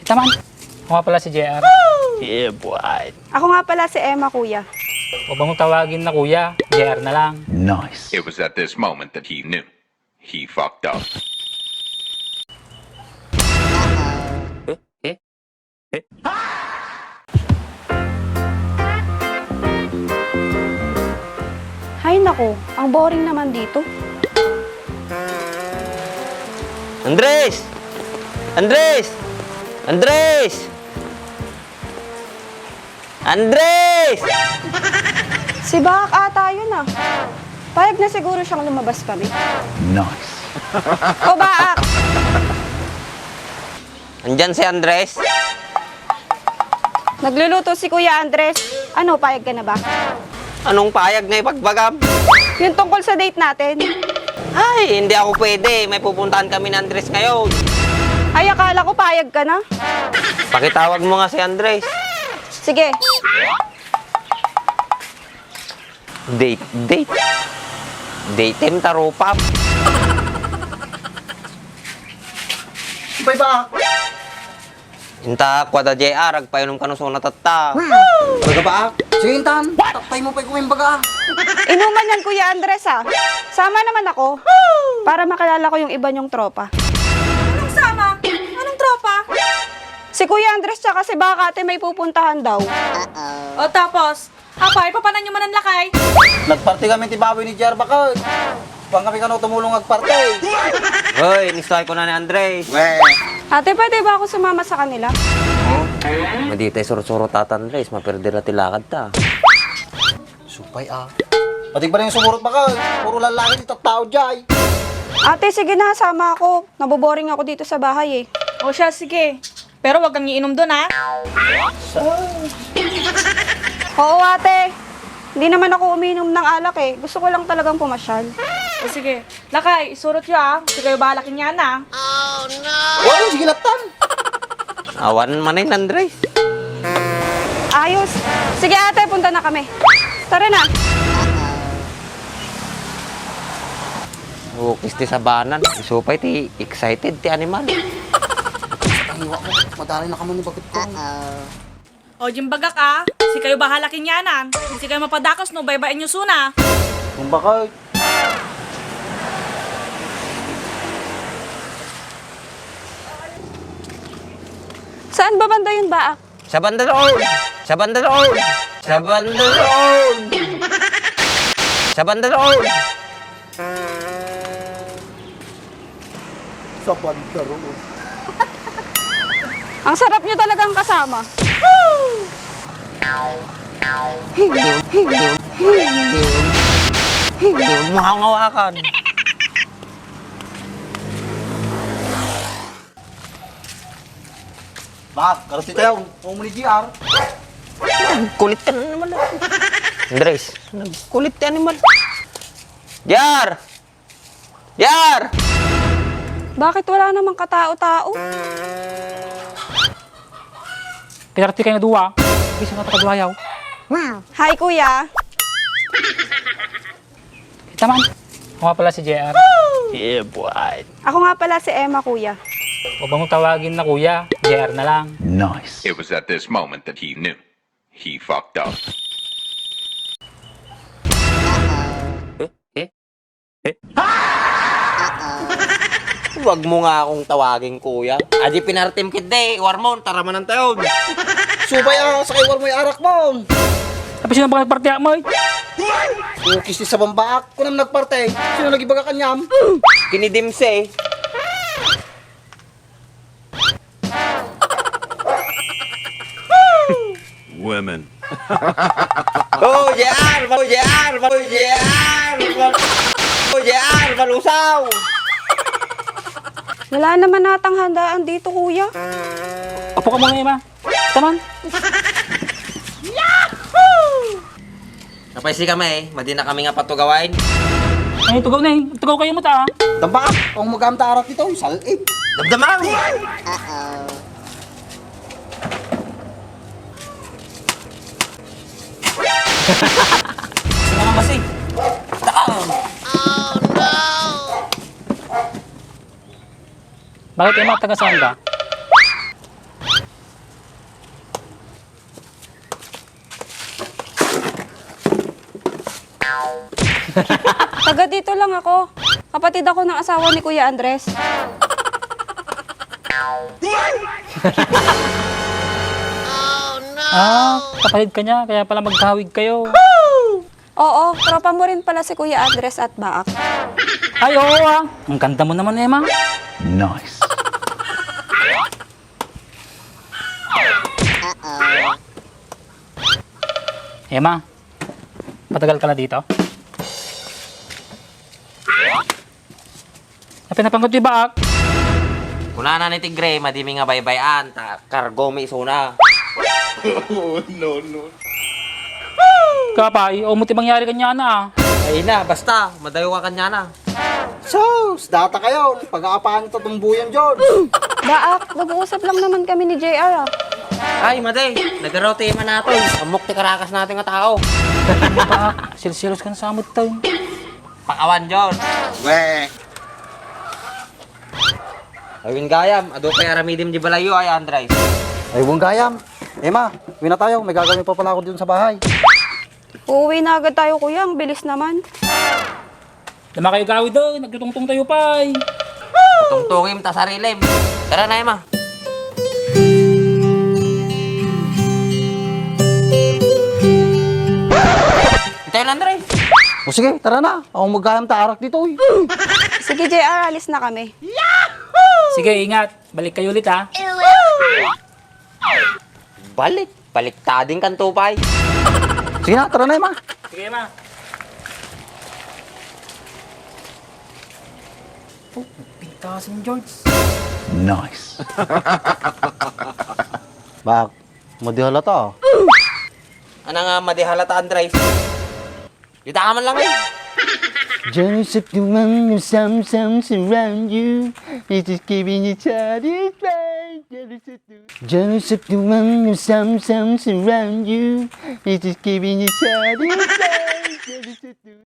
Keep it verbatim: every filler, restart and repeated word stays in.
Taman. Ako nga pala si J R. Yeah, boy. Ako nga pala si Emma, kuya. Huwag mong tawagin na kuya. J R na lang. Nice. It was at this moment that he knew. He fucked up. Eh? Eh? Eh? Hay nako, ang boring naman dito. Andres! Andres! Andres! Andres! Si Bahak ata yun, ah. Payag na siguro siyang lumabas kami. Nice. O, Bahak! Andyan si Andres? Nagluluto si Kuya Andres. Ano, payag ka na ba? Anong payag nga ipagbagam? Yung tungkol sa date natin. Ay, hindi ako pwede. May pupuntahan kami ni Andres ngayon. Ay, akala ko payag ka na. Pakitawag mo nga si Andres. Sige. Date, date. Date him, tarupa. Bay, Bahak. Inta, kuada J R, agpainom kano suna tatta. Bay, Bahak. Sige, intan. Tattay mo pay ko yung baga. Inuman yan, Kuya Andres, ah. Sama naman ako. Para makilala ko yung iba niyong tropa. Anong sama? Anong tropa? Si Kuya Andres tsaka si Bahak ate may pupuntahan daw. O, tapos? Apay, papanan nyo manen, lakay? Nagparti kami ti baboy ni J R, bakit? Pang kami kano tumulong agparti. Hoy, inistoy ko na ni Andres. Ate, pwede ba ako sumama sa kanila? Maditay sursuro tata Andres, maperde na ti lakad ta. Supay, ah. Pati ba na yung sumurot, bakit? Puro lalaki ti tattao, jay. Ate, sige na, sama ako. Naboboring ako dito sa bahay, eh. O siya, sige. Pero wag kang iinom dun, ha? Oo, ate. Hindi naman ako umiinom ng alak, eh. Gusto ko lang talagang pumasyal. O sige. Lakay, isurot yo, ha? Sige kayo bahala kinyan, ha? Wow, sige, laptan. Awan man ni Andres. Ayos. Sige, ate, punta na kami. Tara na. Ukis ti sabanan. Isu pay ti excited ti animal. Ang iwa ko, madali na kamo ni bagit ko. O, dimbagak, ah. Si kayo bahala kinyanan. Si kayo mapadakas no, baybayan nyo suna. Kung bakit? Saan ba banda yun, Baak? Sa banda doon! Sa banda doon! Sa banda doon! Sa banda doon! Sa banda doon. Ang sarap nyo talagang kasama. Hindi, hindi, hindi, hindi. Hindi mo hawakan. Bak, karuti tayo. Umuli G R. Kulit ka na naman, ah. Andres, nagkulit ka naman. J R! J R! Bakit wala namang katao-tao? Pinarti kayo na duwa. Bisa nga to kaduayaw. Hi, kuya. Kita man. Ako nga pala si J R. Yeah, boy. Ako nga pala si Emma, kuya. Huwag mong tawagin na kuya. J R na lang. Nice. It was at this moment that he knew. He fucked up. Eh? Eh? Eh? Huwag mo nga akong tawagin, kuya. Adi pinartim kidde, warmon, taramanan tayon. Subay, ah, sakay warmo yung arak mo. Tapi sino ba nagparti mo, eh? Ukis ni sa bambaak. Kunam nagparti. Sino nagibagak anyam? Kinidimse. Women. Oh, J R! Oh, J R! Oh, J R! Oh, J R! Malusaw! Wala naman natang handaan dito, kuya. Apo ka muna, Emma. Taman. Yahoo! Napay si kami, madi na kami nga patugawain. Ay, tugaw na eh. Tugaw kayo mo ta, ah. Damba, ang magamta arak ito, salib. Damdama! Sino ka kasi? Taka! Bakit, Emma, taga saan ka? Taga dito lang ako. Kapatid ako ng asawa ni Kuya Andres. Ah, kapatid ka niya, kaya pala magkahawig kayo. Oo, tropa mo rin pala si Kuya Andres at Baak. Ay, oo ah. Ang ganda mo naman, Emma. Nice. Emma, matagal ka na dito? Napinapanggap di Baak? Kunana ni Tigre, madi mi nga baybay-an, ta kargo mi isuna. Oh, no, no. Kapay, o mo ti mangyari kanyana ah. Ay na, basta, madayo ka kanyana. Sus, data kayo, pag-aapahan ta tumbuyan, George. Baak, nag-uusap lang naman kami ni J R ah. Ay, madi, nagaraw ti manatoy. Amok ti karakas natin nga tao. Baak, silsilos kan samot tayo. Pakawan, John. Weh. Ay, wen gayam, adu pay aramidim di balayyo, ay, Andres. Ay, wen gayam. Emma, uwi na tayo. May gagawin pa pala ako dito sa bahay. Uuwi na agad tayo, kuya. Ang bilis naman. Dama kayo gawid, oh. Nagtutungtong tayo pa, eh. Tungtungim ta sarilim. Tara na, Emma. Tayo lang, Andres. O sige, tara na. Ako magkayam ta arak dito, eh. Sige, J R, alis na kami. Sige, ingat. Balik kayo ulit, ha? Balik. Baliktading kan tupay. Sige na, tara na, Emma. Sige, Emma. Oh, pintasan, George. Nice. Bak, madi halata, ah. Ano nga madi halata, Andres? Kita ka man lang, eh. Jealous of the one who sometimes around you. It is giving you satisfaction. Jealous of the one who sometimes around you. It is giving you satisfaction.